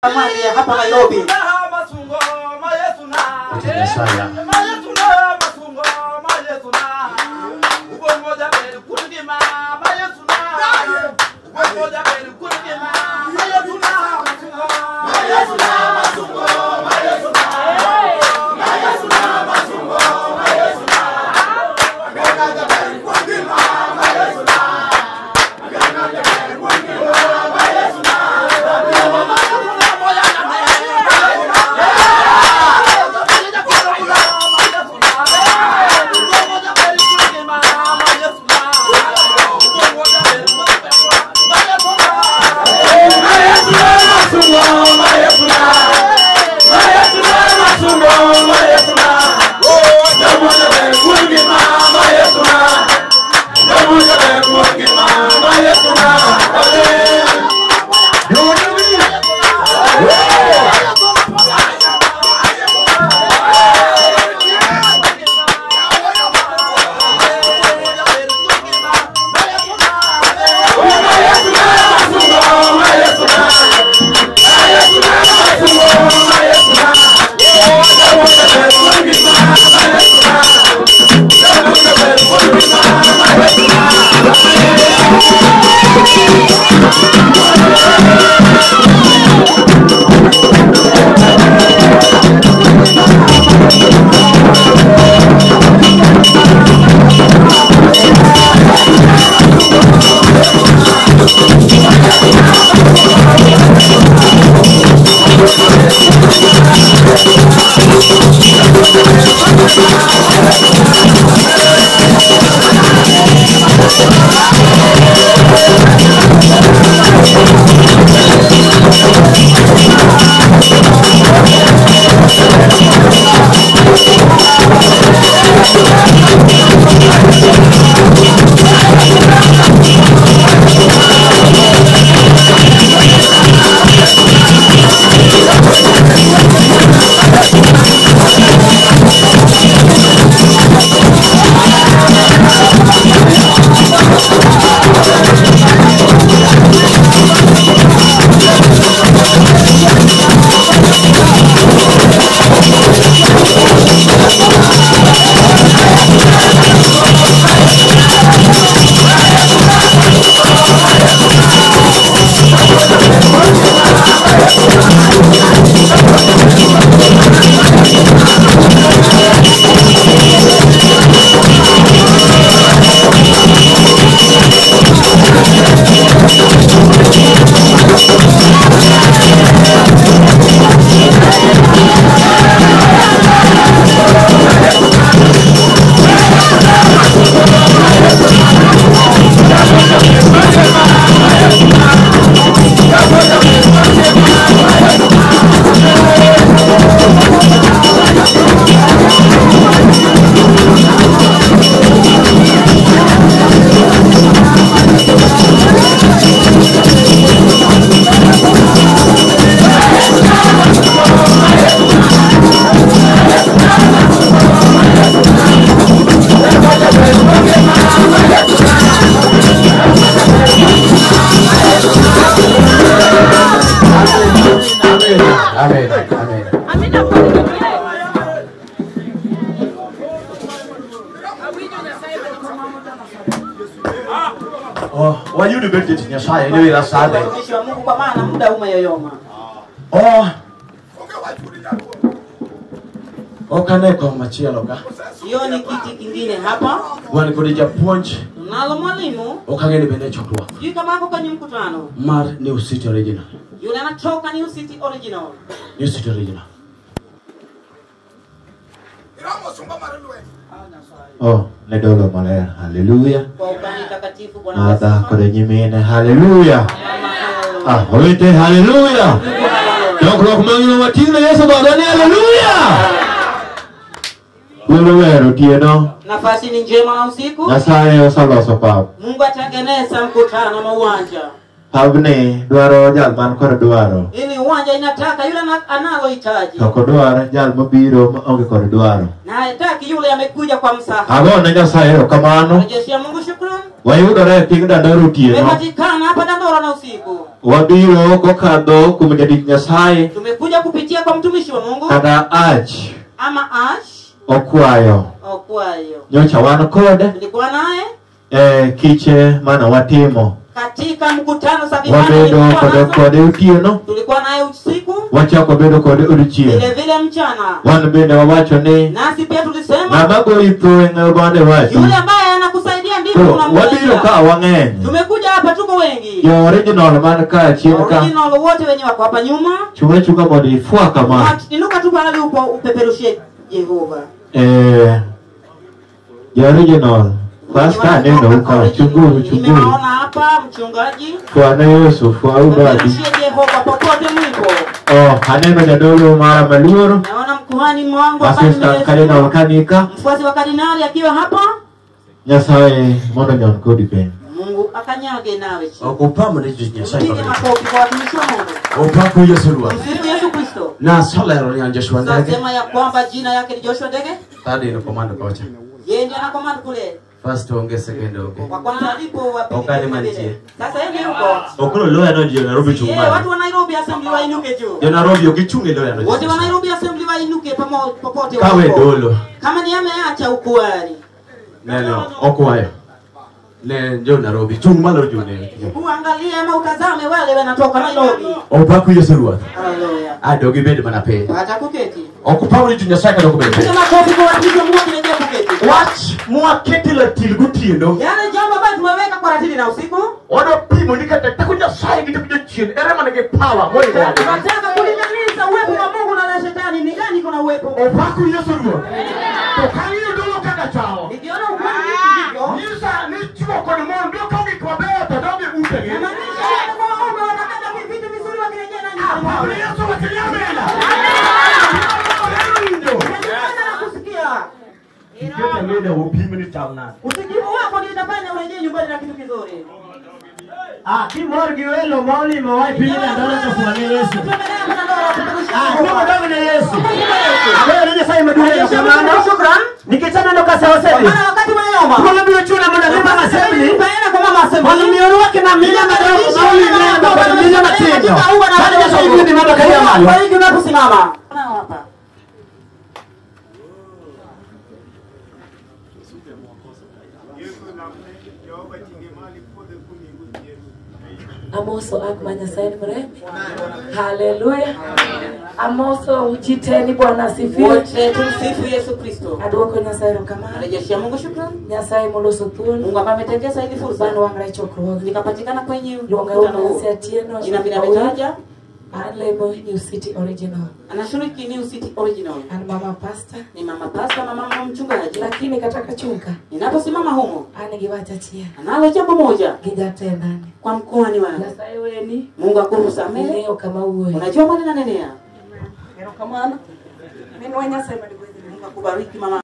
Amani ya hapa Nairobi. Mungu kwa maana muda umeyoyoma. Okaneko machielo ka. Sioni kiti kingine hapa. Wan kod japuonj. Tunalo mwalimu. Ok ang'e ni bende e chokruok. Sijui kama ako kwenye mkutano. Mar New City Original. Yule anatoka New City Original. New City Original. Oh, ne dolo maler. Hallelujah. Kwa ubani takatifu Bwana Madha asifiwe. kod nyimine. Hallelujah. Ah, owete hallelujah. Chokruok mangima wating'o Yesu badwa ni hallelujah. Thuolo ber otieno. Nafasi ni njema na usiku. Nyasaye oseloso pap. Mungu atengeneza mkutano na uwanja. Pabni dwaro jal man kod dwaro. Ili uwanja inataka yule analohitaji. To ok odwar jal mobiro maonge kod dwaro. Na hataki yule amekuja kwa msaha. Agone Nyasaye erokamano. Rejeshia Mungu shukrani. Wayudore e piny Dandora otieno. Tumepatikana hapa Dandora na usiku. Wabiro kokadho kuom jatich Nyasaye. Tumekuja kupitia kwa mtumishi wa Mungu. Kata Ach. Ama Ach. Okwayo. Okwayo. Nyocha wan kode. Tulikuwa naye. Kiche mana watimo. Katika mkutano za vibanda Wabedo kode kode otieno. Tulikuwa naye usiku. Wachako bedo kode odiechieng'. Vile vile mchana. Wan bende wawacho ni nasi pia tulisema ng'ama goyi thuo e bande wacho. Yule ambaye anakusaidia ndipo unamwambia. Wabiro ka wang'eny. Tumekuja hapa tuko wengi. Jo original man ka chien ka. Original wote wenye wako hapa nyuma. Chunga chunga mondo ifwa kama. Inuka tu pale upo upeperushie Jehova. Jo original. Pastor neno uka chungu chungu. Nimeona hapa mchungaji. Kwa na Yesu kwa ubadi. Jehova popote mlipo. Oh, aneno jadolo mara maluoro. Naona mkuhani wangu hapa. Assistant Cardinal Kanika. Mfuasi wa kardinali akiwa hapa. Nyasaye mondo nyon kodi piny. Mungu akanyage nawe. Okupamo ne Nyasaye. Mpige makofi kwa watumishi wa Mungu. Opako Yesu Ruoth. Msifu Yesu Kristo. Na solero ni an Joshua Ndege. Sema ya kwamba jina yake ni Joshua Ndege. Third in command kocha. Yeye ndiye ana command kule. First onge second onge. Kwa kwanza alipo wa pili. Okane mantie. Sasa yeye yuko. Okoro loya no jo Nairobi chung malo. Watu wa Nairobi Assembly wainuke juu. Jo Nairobi okichunge loya no. Wote wa Nairobi Assembly wainuke pamoja popote walipo. Kawe dolo. Kama ni ameacha ukuhani. Neno okwayo. Ne jo Nairobi chung malo juu ne. Uangalie ama utazame wale wanatoka Nairobi. Opako Yesu Ruoth. Haleluya. Adogi bed mana piny. Acha kuketi. Okupamo ni Nyasaye kata ok bed. Piga makofi kwa watumishi wa Mungu wakirejea kuketi. Wach mwaketi latil gotieno. Yale jambo ambayo tumeweka kwa ratili na usiku. Wadwa pimo ni kata teko Nyasaye gi teko jachien ere mana gi power moingo. Tunataka kulinganisha uwepo wa Mungu na la shetani, ni gani kuna uwepo? Opako Yesu Ruoth. To kang'iyo dolo kaka chalo. Nikiona ukweli jinsi ilivyo. Nyisa ni chwo kod mon biro kawo gik mabeyo to dog e utegi. Namaanisha wale kwa waume watakata vitu vizuri wakirejea na nyumbani. Apako Yesu wachilia mela. Usikivu wako ndio utafanya urejee nyumbani na kitu kizuri. Kimor gi welo molimo wa piny Dandora to fwane Yesu. Kuom dog ne Yesu. Agoyo ne Nyasaye maduong' erokamano. Nikech aneno ka sa osedhi. Maana wakati umeoma. Thuolo biro chuna mondo adhi mama assembly. Peana kwa mama assembly. Mondo mi orwaki na mine madongo ma olimemba kod mine matindo. Mano Nyasaye biro dhi mama ka malo. Kwa hiyo unaposimama. Hapa. Amoso akma Nyasaye ni mrembe. Haleluya. Amoso ujiteni Bwana asifiwe. Wote tumsifu Yesu Kristo. Aduoko Nyasaye erokamano. Narejeshia Mungu shukrani. Nyasaye moloso thuolo. Mungu ambaye ametengeza hili fursa. Bano wang're chokruok. Nikapatikana kwenye Luonga mkutano huu. Atieno. Jina vile ametaja. Alemo New City Original. Anashiriki New City Original. An mama pastor. Ni mama pastor, mama mchungaji. Lakini kataka chunga. Ninaposimama humo. An gi wach achiel. Analo jambo moja. Gi jatendani. Kwa mkoani wangu. Nyasaye weni. Mungu akusamehe. Ing'eyo kama wuoyo. Unajua maana nanenea. Erokamano. Minwa Nyasaye mondo ogwedhi. Mungu akubariki mama.